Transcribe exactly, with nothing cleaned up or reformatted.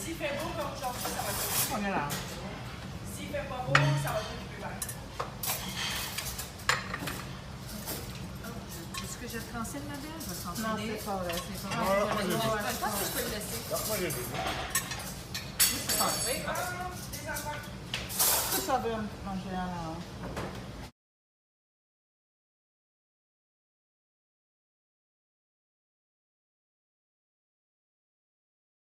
Si fè bon kòm jòf, sa va fè. On est là. Si fè pa bon, sa va fè pi mal. Est-ce que je transcène ma bière? Je vais transcéder. Non, c'est pas vrai, c'est pas vrai. Je pense que je peux le laisser. Oui, ah, déjà pas. Tout sa vle manje a la.